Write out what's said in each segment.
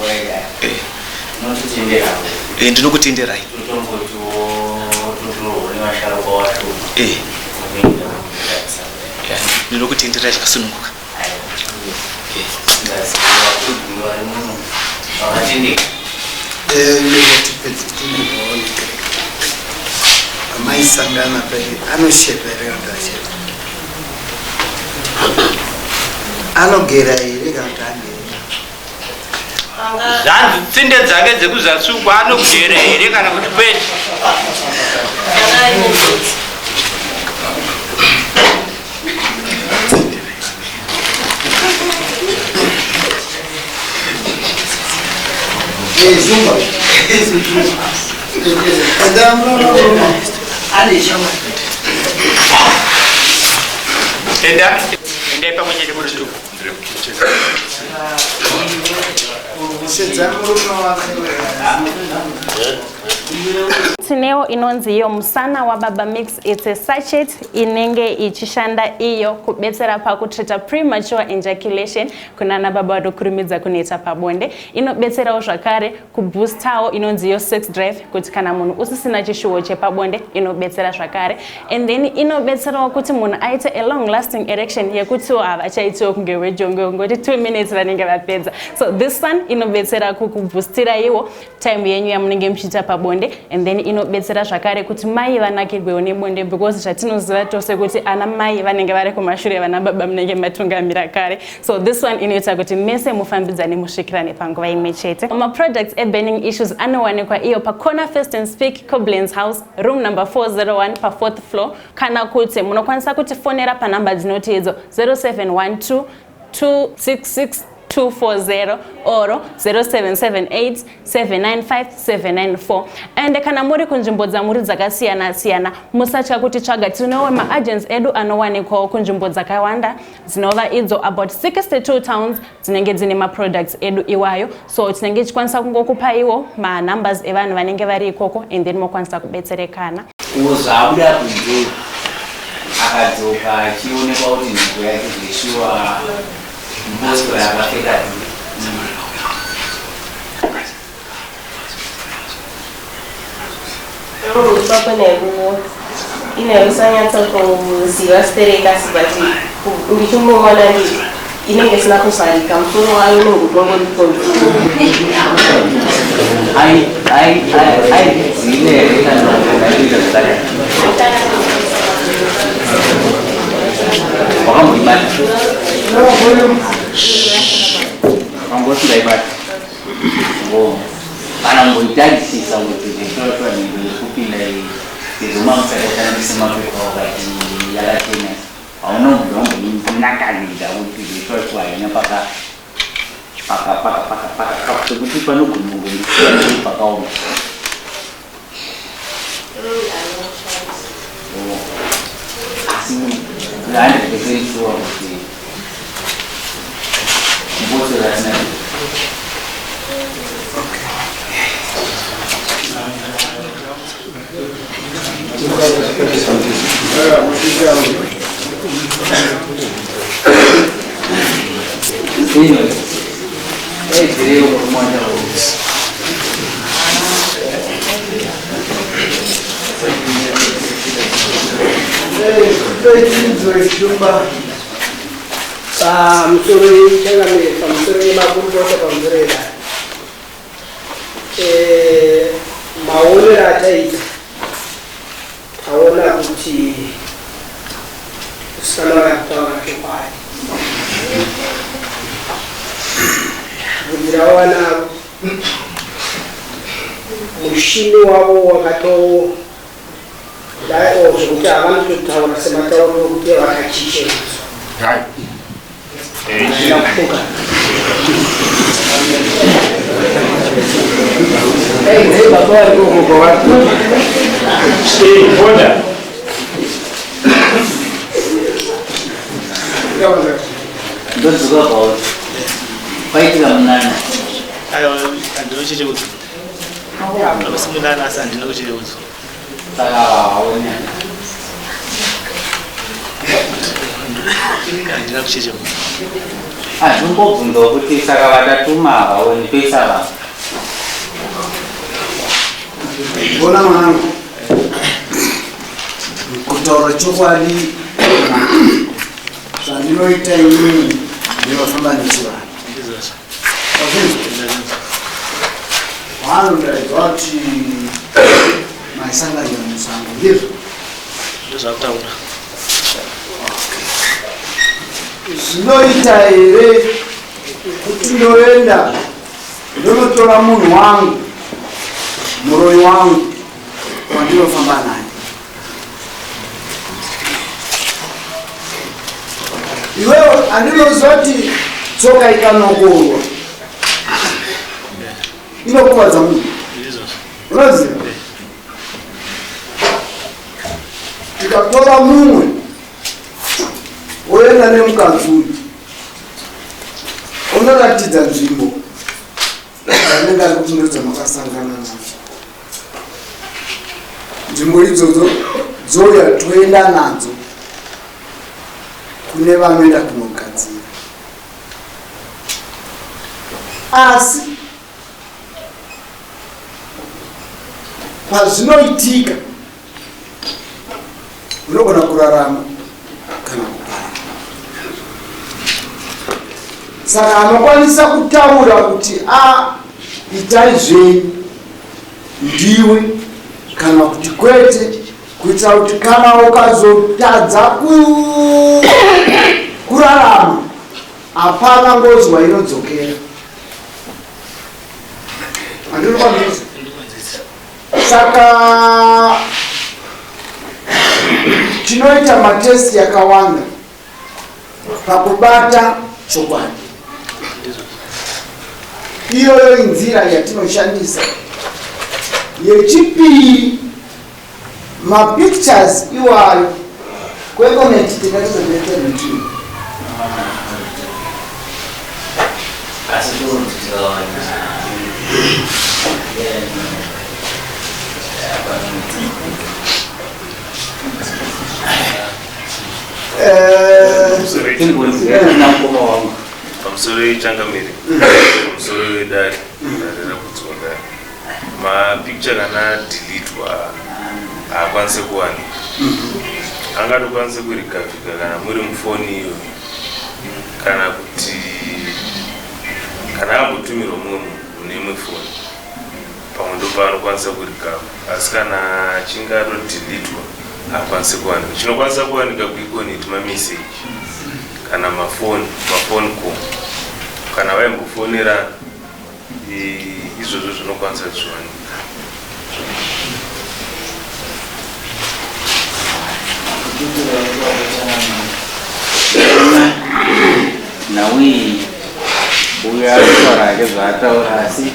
nguva idai Eh. Unotitendera. Eh, ndinokutenderai. Totongotiwo totorwa nevasharukwa vacho. Eh. Kuenda kutarisa. Ya, ndinokutenderai zvakasununguka. Aiwa. Eh. Ngaziva kuti vari muno vakatendeka. Amaisangana pe anoshepa here kana kuti ashepa? Anogera here kana kuti agere? Zvanzi tsinde dzake dzekuzasi uko anogera here kana kuti kwete? Zumba. Enda munoona murume. Enda, endai pamwe chete muri tu. Sedza murume wake. Tinewo inonzi iyo musana wababa mix. It's a sachet inenge ichishanda iyo kubetsera pakutreata premature ejaculation kunana baba vanokurumidza kuneta pabonde. Inobetserawo zvakare kuboostawo inonzi iyo sex drive, kuti kana munhu usisina chishuwo chepabonde inobetsera zvakare. And then inobetserawo kuti munhu aite a long lasting erection yekutiwo havachaitiwo kunge wejongwe, ngoti 2 minutes vanenge vapedza. So this one inobetsera kukuboostira iwo time yenyu yamunenge muchiita pabonde. And then inobetsera zvakare kuti mai vanakirwewo nebonde, because zvatinoziva tose kuti ana mai vanenge vari kumashure, vana baba munenge matungamira kare. So this one inoita kuti mese mufambidzane, musvikirane panguva imwe chete. Maproducts eBurning Issues anowanikwa iyo pacorner First and Speak, Coblens House, room number 401, pafourth floor, kana kuti munokwanisa kutifonera panhamba dzinoti idzo 0712 266 240 or 0778 795 794. And kana muri kunzvimbo dzamuri dzakasiyana siyana, musatya kuti tsvaga. Tinewo maagents edu anowanikwawo kunzvimbo dzakawanda, dzinova idzo about 62 towns dzinenge dzine maproducts edu iwayo. So tinenge tichikwanisa kungokupaiwo manumbers evanhu vanenge vari ikoko, and then mokwanisa kubetserekana. Zvabuda kunze, akadzoka achionekwa kuti nhengo yake zveshuwa mboswa yakapfeka. Ipapo inaisanyatsa kuziva sterek, but ndichimboona ndi inenge isina kuvharika, musoro wayo unenge utongori Aidzine here kana aiita zvakadai? Wakamboibata? Wangosingaibata kana kumboitarisisa kuti zveshuwa nhengo iri kupinda iyi, sezvo mamusakashandise mapepa, wakati yakachena, hauna kumboinakanidza kuti zveshuwa haina paka paka paka paka paka pekuti panogona kunge pakaoma? Asi 100% sure kuti mbotso rasina? Ino aidzirewo murume wacho. Tinzwe Shumba. Pamusoro yechangamire, pamusoro yemakurukota, pamusoro yedare, maonero ataita, taona kuti musikana wakataura chokwadi. Bvudzi ravo vanaro, mushini wavo wakato dai zvekuti havanototaura sematauriro okuti vakachicheneswa. Handina kufuka. Hey, baba vari koko vari. Order. Ndodzoka pauri kwaitika munana. Aiwa, handina kuchereudzwa. Hausi munana, asi handina kuchereudzwa. Saka hauna? Inini handina kuchecheudzwa. Andingobvunzawo kuti saka vatatuma havaoni toisa vanhu. Bona mwanangu, kutaura chokwadi zvandinoita inini ndinofamba nechivanhu. Vanodaidzwa kuti maisanganira musango ndizvo? Ndozvakutaura. Zvinoita here kuti ndoenda ndonotora munhu wangu muroyi wangu wandinofamba naye iwewe andinoziva kuti tsoka ikanokorwa inokuvadza munhu unoziva tikatora mumwe woenda nemukadzi uyu unoratidza nzvimbo anenge ari kuti ndodzamakasangana nadzo nzvimbo idzodzo dzouya toenda nadzo kune vanoenda kunogadzira asi pazvinoitika unogona kurarama kana kupara saka anokwanisa kutaura kuti a ah, itai zvenyu ndiwe kana kuti kwete kuitira kuti kana ukazotadza kurarama hapana ngozi wainodzokera andinokwaniza saka tinoita matesti yakawanda pakubata chokwadi iyoyo inzira yatinoshandisa yechipiri mapictures iwayo kwekoneti tingatizobetseretii Pamusoro yechangamire, pamusoro yedare, dare rakudzwa dare. Mapicture kana adelitwa haakwanise kuwanika. Angatokwanise kurikavhika kana muri mufoni iyoyo kana kuti kana ambotumirwa mumwe munhu mune imwe foni pamwe ndopaanokwanisa kurikava asi kana achinge atodelitwa haakwanisi kuwanika. Chinokwanisa kuwanika kuikoneti mameseji kana mafoni mafoni call kana vaimbofonerana izvozvo zvinokwanisa zviwanika. Nhau iyi uyo arikutaura hake zvaataura asi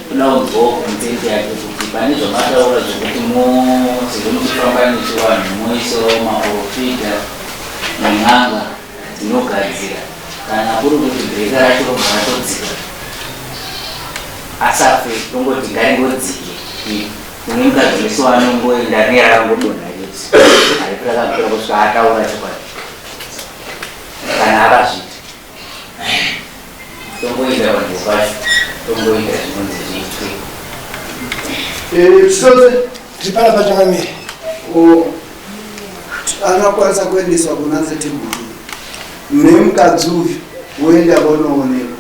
kuda kunzwawo content yake kuti pane zvamataura zvekuti muzenge muchifamba nechivanhu moisawo maporofita nen'anga dzinogadzira kana kuri kuti bheka racho robva ratodzika asafe tongoti ngaringodzike kune mukadzi wese waanongoenda nerakangodonha chete haripi rakakura kusvika ataura chokwadi kana akazviita tongoenda vanhu pacho tongoenda zvinonzi zviitwe. Chitotse tiri panapa changamire. Anokwanisa kuendeswa kuna seteguru nemukadzi uyu woenda vonoonekwa.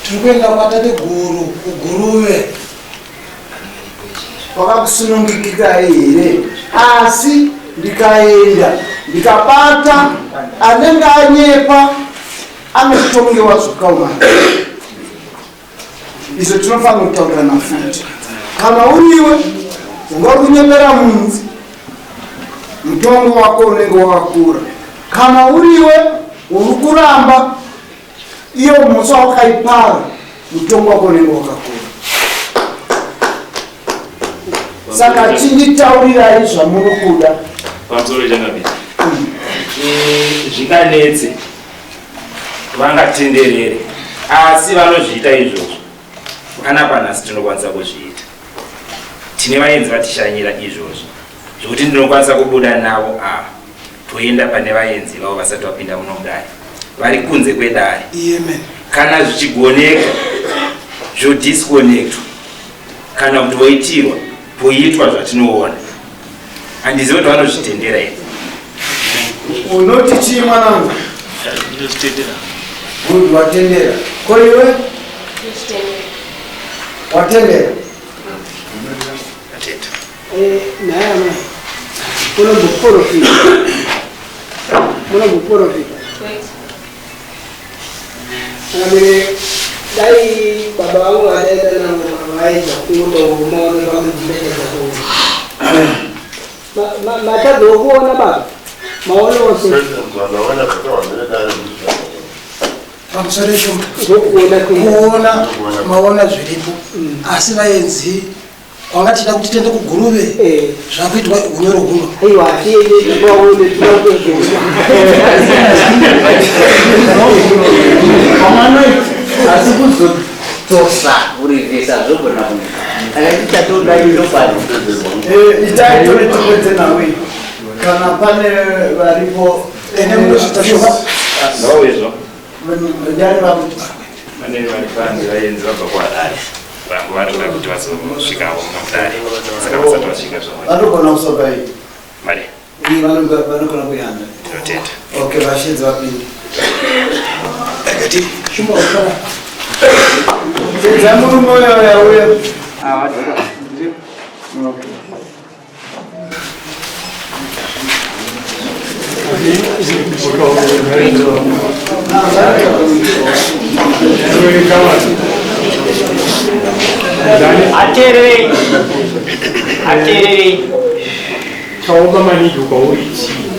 Tiri kuenda kwatateguru kuGuruve. Kwakakusunungikikai here? Asi ndikaenda ndikabata anenge anyepa anotongewa zvakaoma. Izvo tinofanira kutaurirana futi. Kana uriwe unga uri kunyepera munhu, mutongo wako unenge wakakura. Kana uriwe uri kuramba iyo mhosva wakaipara, mutongo wako unenge wakakura. Saka chinditaurirai zvamuri kuda. Pamusoro changamire, zvinganetse vangatenderere asi vanozviita izvozvo panapa nhasi tinokwanisa kuzviita. Tine vaenzi vatishanyira izvozvo zvekuti ndinokwanisa kubuda navo ava. Toenda pane vaenzi vavo vasati vapinda muno mudare, vari kunze kwedare. Kana zvichigoneka zvodisconnectwa kana kuti voitirwa poitwa zvatinoona. Handizivi kuti vanozvitendera here. Unoti chii mwanangu? Ndinozvitendera. Good, watendera. Ko iwe? Watendera. Atenda. Naye amai, munomboporofita? Munomboporofita? Saka dai baba vangu vadaenda navo vaedza kungotaura pamudimbekedza matadzawo kuona baba maona ose. Pamusoro eshumba. Zvokuona. Kuona maona zviripo, asi vaenzi kwanga tichida kuti tiende kuGuruve, zvakuitwa unyoro huno. Aiwa, hatiende tivaone, tinatozviona. Asi kuzotosa kurevesa zvogona kunge akati tatoda indopani. Itai tore tipedze nawe kana pane varipo. Ende munozvita shoma. Ngavauyezvo. Ndani vakuti? Pane vari panze, vaenzi vabva kuHarare, vangu vari kuda kuti vazosvikawo muno mudare, saka vasati vasvika zvavo. Vanogona kusoka iyi. Mari. Iyi vanogona kuyanda. Tinotenda. Okay, vashedzi vapinde. Shumba ukara. Sedza murume uyo yauya. Okay. Ateererei, ateererei. Chaoma maningi ukauri chii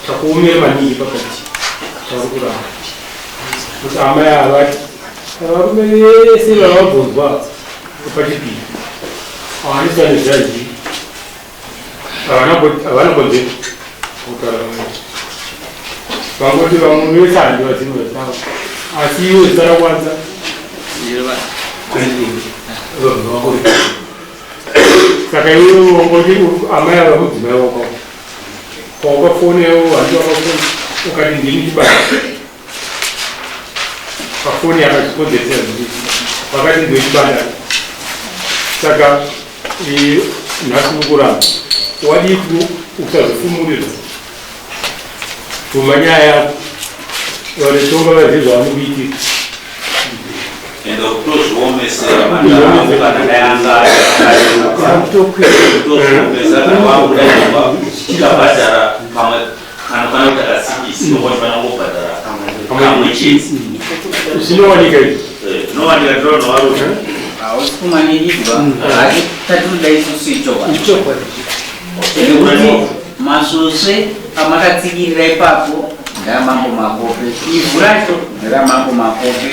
chakuomera maningi pakati chauri kuramba kuti amai avati varume vese vavabvunzwa pachipiri hawanisani zvaizvi, havana kodzero kutaura, vangoti vamwe vese handivazivi vatavo, asi iwe zita rakwanza vanhu vako. Saka iwe wangoti amai ava mudzimai wako, kwaukafonewo handi wakafona ukati ndini chibasa pafoni yakazvikonzeresa zvii, vakati ndochibanda. Saka nhasi mukuramba wadii usazvifumurira bvuma nyaya yako, vanotonga vazive zvavanokuitira. Ende kutozviomesera mandaramo kana dai anga kutozviomesera kana wakuda uchabhadhara kamwe kanokwana kuita kasikisi, nokwatifana kungobhadhara kamwe chete. Zvinowanika izvi. Zvinowanika, tinoona varume. Hausi kumanikidzwa, asi tatinoda isusu ichokwadi, nekuti masvosve amakatsikirira ipapo nderamambo Makope, ivhu racho nderamambo Makope,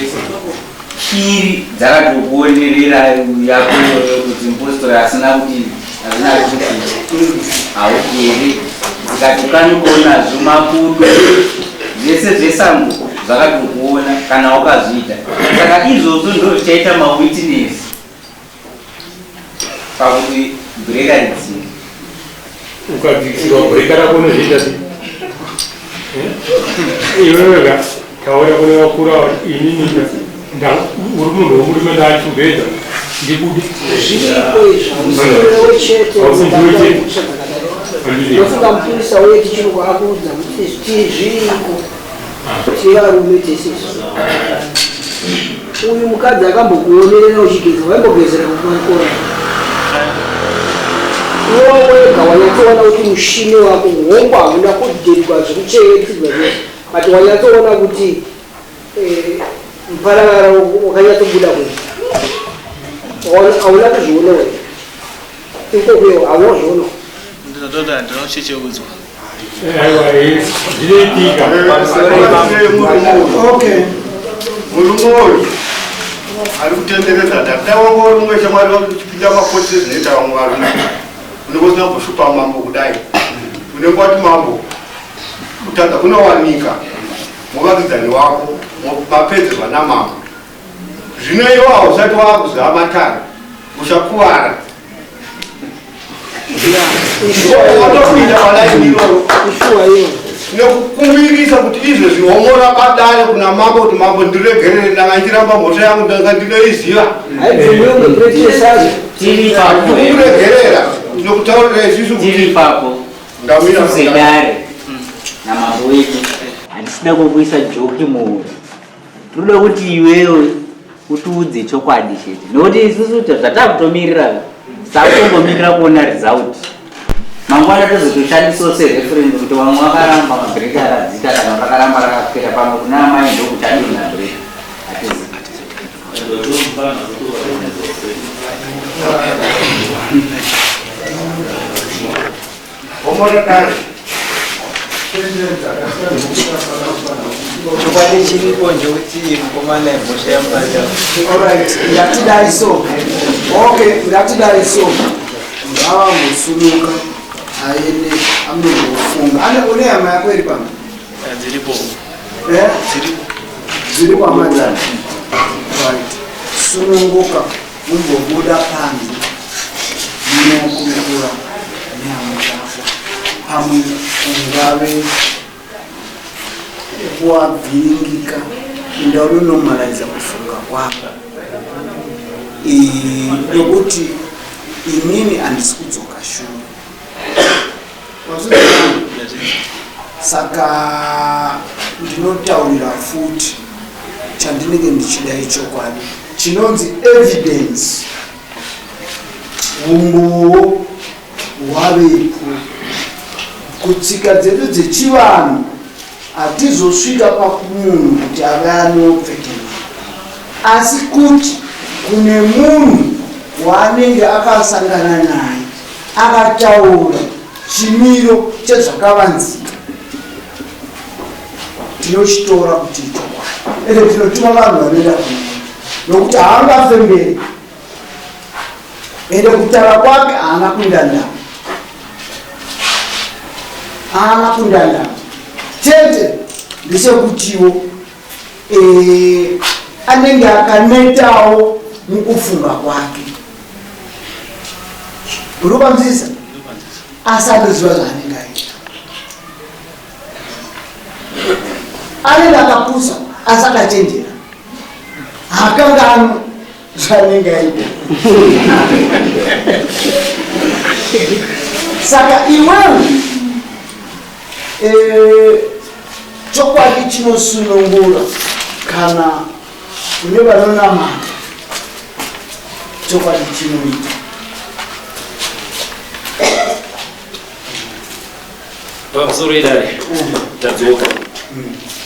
shiri dzakatokuonerera yako iyoyo kuti mupostori asina kuti asina kuti haugere, dzikatokanukawo nazvo makudo zvese zvesango zvakatokuona kana wakazviita. Saka izvozvo ndo zvichaita mawitness pakuti bhureka ridzike. Ukadzikisirwa bhureka rako unozviita sei iwewe? Ka taura kune vakuru ava, inini uri munhu womurume, ndaachubhedha ndibude. Zviriko izvi, hausiwewe chete. Ndofunga mupurisa uye tichiri kuakuudza kuti zviriko, tiri varume tese isu. Uyu mukadzi akambokuonerera uchigeza, waimbogezera kumakora iwe wega, wanyatsoona kuti mushini wako hongu hauna kudhedwa zvekuchengetedzwa zvese, but wanyatsoona kuti muparavara wakanyatsobuda kunze. Hauna kuzviona wega ikokuyo? Haunozviona? Ndinotoda handina kuchecheudzwa. Aiwa, zvinoitika. Okay. Murume uyu ari kutenderedza dai wanga uri mumwe shamwari uchipinda makoti sezvinoita vamwe varume, unenge usina kumboshupa mambo kudai. Unenge wati mambo kutadza kunowanika muvakidzani wako, mapedzerwa namambo. Zvino iwo hausati wakuziva matare, usakuvara. Watopinda palaini iroro nekukumbirisa kuti izvezvi homora padare kuna mambo kuti mambo ndiregerere ndanga ndichiramba mhosva yangu ndanga ndinoiziva. Ndikuregerera ndinokutaurira isusu kuti tiri ipapo Ndamira sedare namambo wedu handisida kukuisa joki muhuro. Tinoda kuti iwewe utiudze chokwadi chete nokuti isusu zvatakutomirira takutongomirira kuona result mangwana tozotoshandisawo sereference kuti vamwe vakaramba mabhireki akadzika kana rakaramba rakakwira pamwe kuna amai ndokuchadonha bhireki hatizi. Chokwadi chiripo ndechekuti mukomana imhosva yamubata. Alright, ngatidai so. Okay, ngatidai so. Ngavambosunuka aende anombofunga. Ane une hama yako iri pano? Dziripo. Eh? Dziripo. Dziripo hama dzako. Right. Sununguka mumbobuda panze munokurukura nehama dzako. Pamwe ungave wabviringika enda unonormaliza kufunga kwako nokuti inini handisi kudzoka shure. Saka ndinotaurira futi chandinenge ndichida ichokwadi chinonzi evidence, umbowo hwavepo. Kutsika dzedu dzechivanhu hatizosvika pakumunhu kuti ave anopfekera, asi kuti kune munhu waanenge akasangana naye akataura chimiro chezvakavanzika tinochitora kuti ichokwadi, ende tinotuma vanhu vanoenda kunoona nokuti haangafemberi, ende kutaura kwake haana kundandama, haana kundandama chete ndechekutiwo anenge akanetawo mukufunga kwake. Uri kupanzisa? Asi anoziva zvaanenge aita. Anenge akapusa asi akachenjera, hakanganwi zvaanenge aita. Saka iwewe chokwadi chinosunungura kana kune vanonamata, chokwadi chinoita. Pamusoro idare, tadzoka.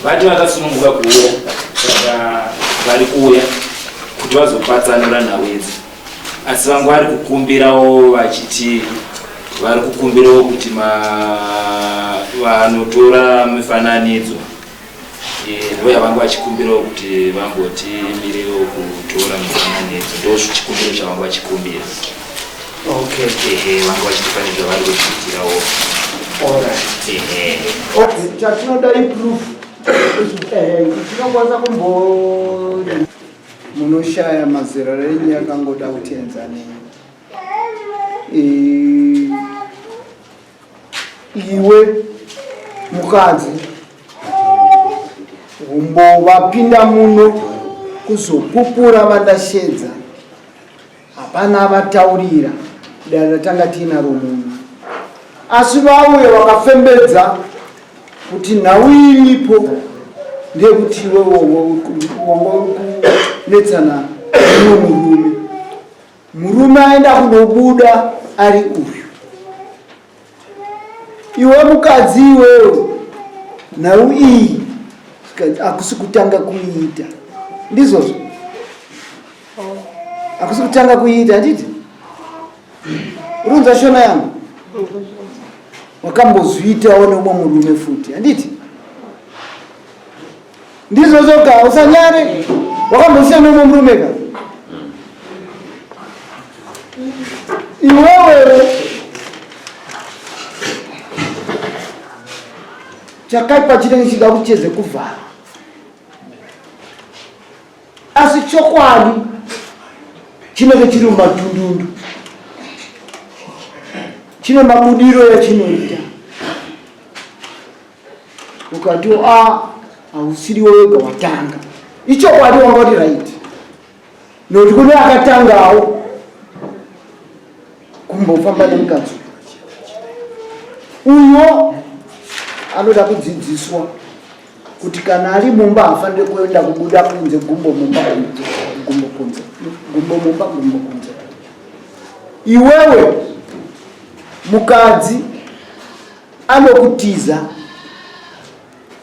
Vati vakasununguka kuuya, saka vari kuuya kuti vazopatsanura nhau idzi, asi vangu vari kukumbirawo vachiti vari kukumbirawo kuti vanotora mifananidzo. Ndo yavangu vachikumbirawo kuti vambotimirewo kutora mifananidzo, ndo chikumbiro chavangu vachikumbira. Okay. Ehe, vangu vachiti pane zvavari kuchiitirawo. Alright. Ehe. Okay, chatinoda iproof. Tinokwanisa kumbo munoshaya mazera renyu yakangoda kutienzanei. Iwe mukadzi umbo vapinda muno kuzopupura vandashedza, hapana vataurira dare ratanga tiinaro muno, asi vauya vakafembedza kuti nhau iripo ndeyekuti iwe wanga uri kunetsana nemumwe murume. Murume aenda kunobuda ari uyu. Iwe mukadzi iwewe, nhau iyi hakusi kutanga kuiita, ndizvozvo? Hakusi kutanga kuiita, handiti? Urunza shona yangu, wakambozviitawo neumwe murume futi, handiti? Ndizvozvo ka? Usanyare, wakambozviita neumwe murume ka iwewewe. Chakaipa chinenge chida kucheze kuvhara, asi chokwadi chinenge chiri mumatundundu. Chine mabudiro yachinoita. Ukati a hausiriwo wega watanga. Ichokwadi wanga uri right. Nokuti kune akatangawo kumbofamba nemukadzi uyo anoda kudzidziswa kuti kana ari mumba haafanire kuenda kubuda kunze gumbo mumba gumbo kunze gumbo mumba gumbo kunze iwewe mukadzi anokutiza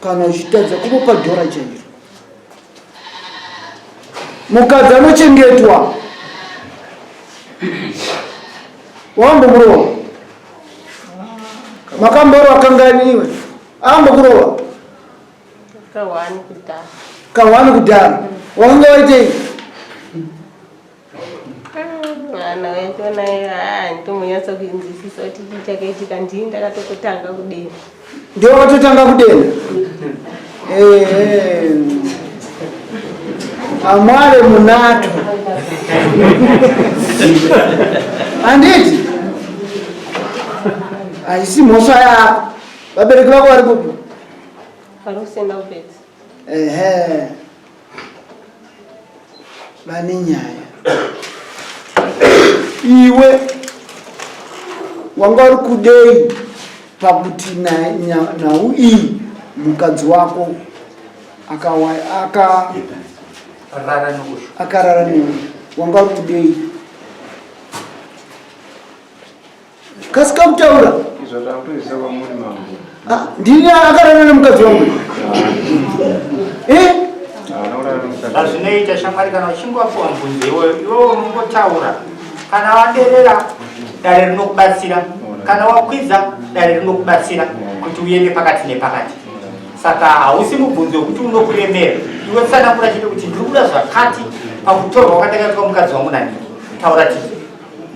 kana uchitadza kumupa dhora chairo mukadzi anochengetwa wambokurova makamborova kangani iwe ambokurova kahwani kudhara wakanga waitei Mwana wacho naye handitomunyatsa kuinzwisisa kuti chii chakaitika ndini ndakatototanga kudena. Ndiwe wakatotanga kudena? Eh, amwale munato handiti haisi mhosva yako vabereki vako vari kupi Vari kusenda kubedzi. Ehe. Vane nyaya. Iwe wanga uri kudei pakuti nhau iyi mukadzi wako akarara newe wanga uri kudei? Kasika kutaura. Izvo takutoisa kwamuri mambo. Ah, ndini akarara nemukadzi wangu. Eh? Zvazvinoita shamwari kana uchinge wapiwa mubvunzo iwoyo iwewe unongotaura kana waderera dare rinokubatsira kana wakwidza dare rinokubatsira kuti uende pakati nepakati saka hausi mubvunzo wekuti unokuremera iwe tsanangura chete kuti ndiri kuda zvakati pakutorwa kwandakaitwa mukadzi wangu naniki taura tizwe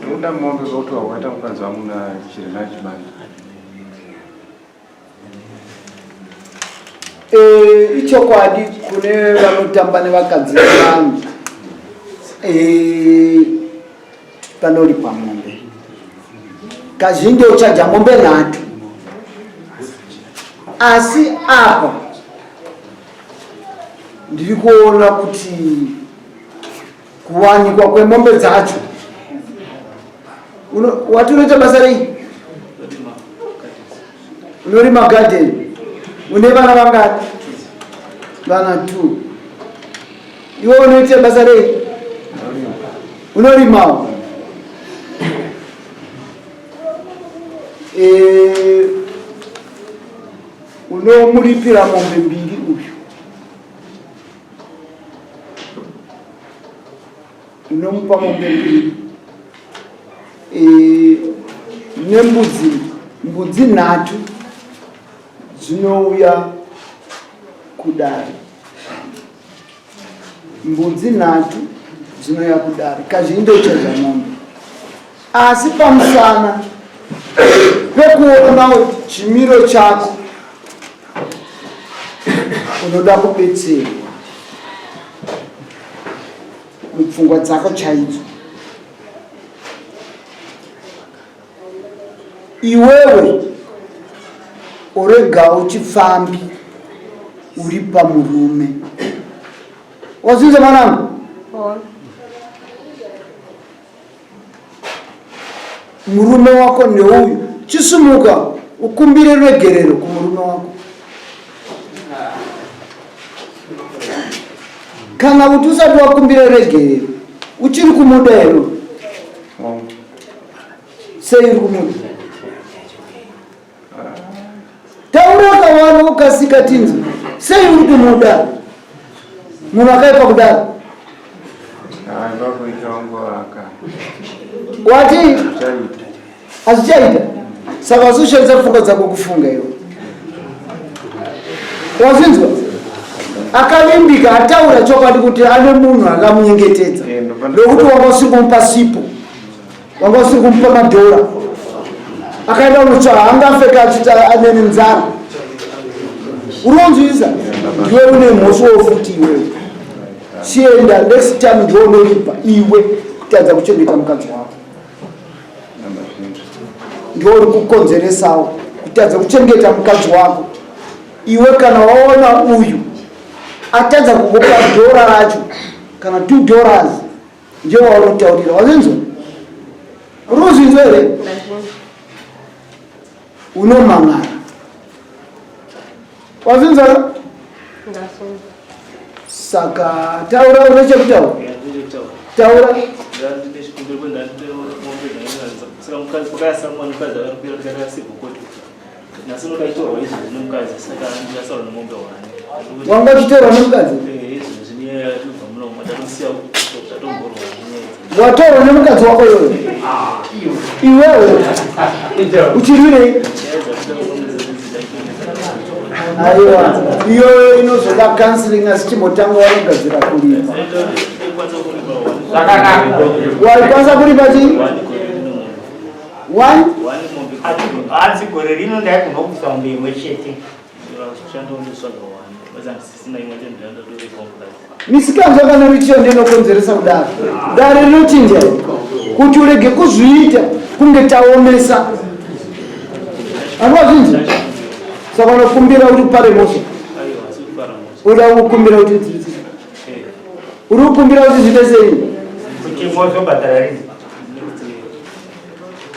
Ndinoda mombe pakuti wakaita mukadzi wangu na Chirina Chibanda. Eh, ichokwadi kune vanotamba nevakadzi vevanhu eh, panoripwa mombe kazhinji uchaja mombe nhatu asi apa ndiri kuona kuti Kuwanikwa kwemombe dzacho. Wati unoita basa rei? Unorima garden. Une vana vangani? Vana 2. Iwe unoita basa rei? Unorimawo. Eh, unomuripira mombe mbiri uyu. Unomupa mombe mbiri e, nembudzi mbudzi nhatu dzinouya kudare mbudzi nhatu dzinouya kudare kazhinji ndochaja mombe asi pamusana pekuona chimiro chako unoda kubetserwa mupfungwa dzako chaidzo iwewe uregawo chipfambi uri pamurume wazinza mwanangu Murume wako ndeuyu, chisumuka ukumbire regerero kumurume wako. Kana kuti usati wakumbira regerero, uchiri kumuda here? Sei uri kumuda? Taura kawana ukasika tinzi. Sei uri kumuda? Munhu akaipa kudaro. Wati hazvichaita. Saka usishandisa pfungwa dzako kufunga iwe. Wazvinzwa? Akavimbika ataura chokwadi kuti ane munhu akamunyengetedza. Nokuti wanga usiri kumupa sipo. Wanga usiri kumupa madhora. Akaenda kunotsvaga angafeka achiti anene nzara. Uronzwisa? Ndiwe une mhosvawo futi iwewe. Chienda next time ndiwe unoripa iwe kutadza kuchengeta mukadzi wako. ndiwo uri kukonzeresawo kutadza kuchengeta mukadzi wako. Iwe kana waona uyu atadza kukupa dhora racho kana $2 ndiyo waunotaurira. Wazinzwa? Uri kuzvinzwa here? Unomangara. Wazinzwa? Saka taura une chekutaura. Taura. Wanga uchitorwa nemukadzi? Watorwa nemukadzi wako iwewe? Iwewe uchirwirei? Aiwa, iyoyo inozoda counseling asi chimbotanga wanogadzira kuripa. Waikwanisa kuripa chii? One? Hanzi gore rino ndaigona kubvisa mombe imwe chete. Misikanzwa kana ruchiyo ndinokonzeresa kudaro. Dare rinochinja kuti urege kuzviita kunge taomesa. Anozvinzi? Saka unokumbira kuti upare mhosva. Uda kukumbira kuti uri kukumbira kuti zviite sei? Kuti mozobhadhara rini?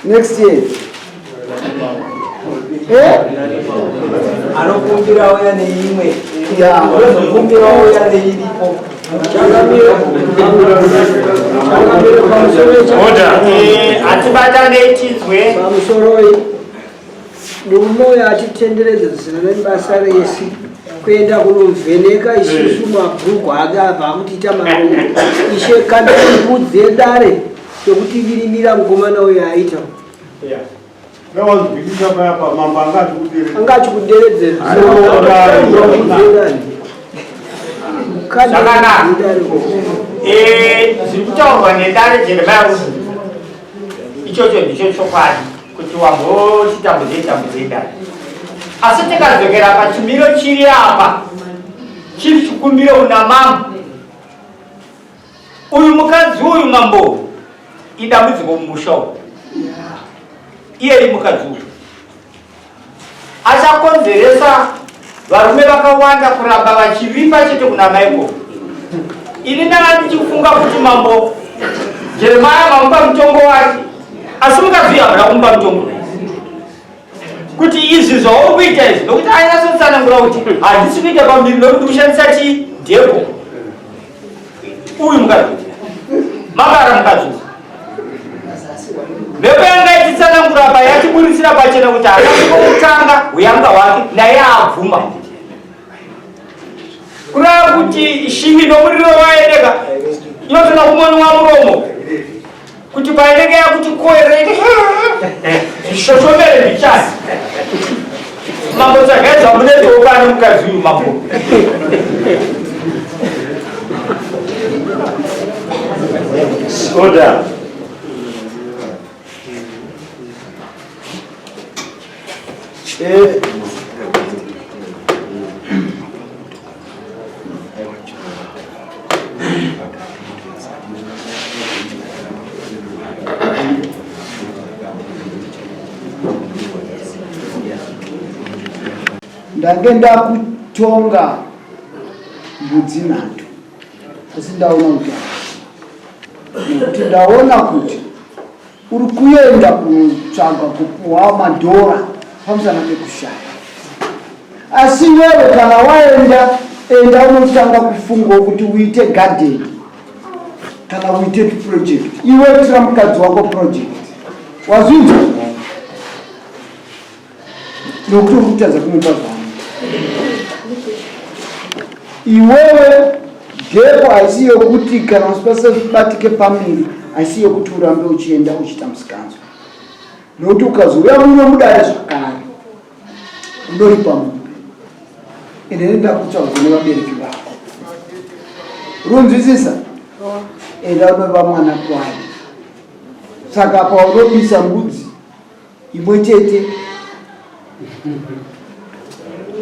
Next year. Eh? Anokumbira auya neimwe. Yeah. Anokumbira auya neiripo. Hatibatanei tinzwe. Pamusoroi murume uyo atitenderedza zvisina nebasa rese kuenda kunovheneka isusu mabhuku ake abva akutiita marongo ishe kana mbudzi yedare yekutivirimira mukomana uyo aita anga achikuderedzera Zvakanaka. Zviri kutaurwa nedare Jeremiah Rubu ichocho ndicho chokwadi kuti wamboti tambudzei tambudzei dare asi tikadzokera pachimiro chiri apa chiri chikumbiro kuna mambo Uyu mukadzi uyu mambo idambudziko mumusha uyu. Iyeye mukadzi uyu achakonzeresa varume vakawanda kuramba vachiripa chete kuna Michael. Ini ndanga ndichifunga kuti mambo Jeremiah mamupa mutongo wake, asi mukadzi uyu hamuna kumupa mutongo kuti izvi zvauri kuita izvi, nokuti ainyatsotsanangura kuti handisi kuita pambiri nokuti kushandisa chii dheko uyu mukadzi mabara mukadzi uyu mhepo yanga ichitsanangura apa yatiburitsira pachena kuti haana kutanga huyanga hwake naye abvuma kureva kuti shiri nomuriro waeneka inotoda kumoniwa muromo kuti painenge yakuti koereke zvishoshomere zvichasi mambo tsvagai zvamunetoo pane mukadzi uyu mambo Order. Eh. Ndange ndakutonga mbudzi nhatu asi ndaona kuti nekuti ndaona kuti Uri kuenda kunotsvaga kupuhwa madhora pamusana pekushaya. Asi iwewe kana waenda, enda unotanga kufunga kuti uite garden kana uite project. Iwe itira mukadzi wako project. Wazvinzwa? Nokuti uri kutadza kumupa zvano. Iwewe dhepo haisi yokuti kana usipasabatike pamiri haisi yokuti urambe uchienda uchiita musikanzwa nokuti ukazouya muno mudare zvakare unoripa mombe ende nenda kutsvaga kune vabereki vako runzwisisa enda unova mwana kwaye saka paunobisa mbudzi imwe chete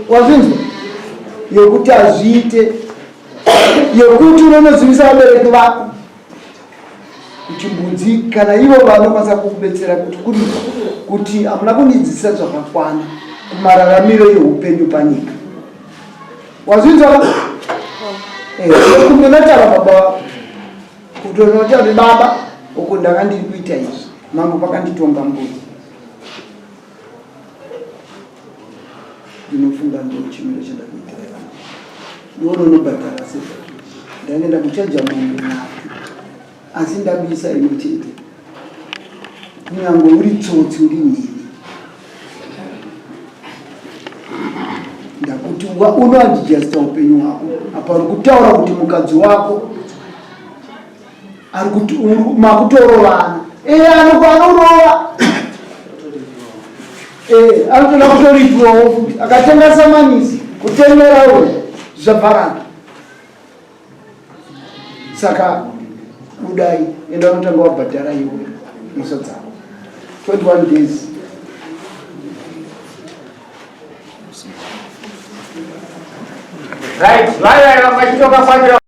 wazvinzwa yokuti hazviite yekuti unonozivisa vabereki vako kuti mbudzi kana ivo vanokwanisa kukubetsera kuti kuripa. Kuti hamuna kundidzidzisa zvakakwana kumararamiro eupenyu panyika. Wazvinzwa ka? Eh, kundonatara baba wako. Kutonota kuti baba uku ndanga ndiri kuita izvi. Mambo pakanditonga mbudzi. Ndinofunga ndo chimiro chandakuitira vana. Iwe unonobhadhara sei? Ndainge ndakuchaja mombe nhatu asi ndabisa imwe chete. Kunyangwe uri tsotsi uri nini. Ndakuti unoadjusta upenyu hwako apa uri kutaura kuti mukadzi wako ari kuti makutorovana. Eh, anorova. Eh, anotoda kutoripiwawo futi akatenga samanisi kutengera uyu zvabvarana saka budai enda unotanga wabhadhara iwe mhosva dzako 21 days. Right, vaya vamwe vachitoka kwandira.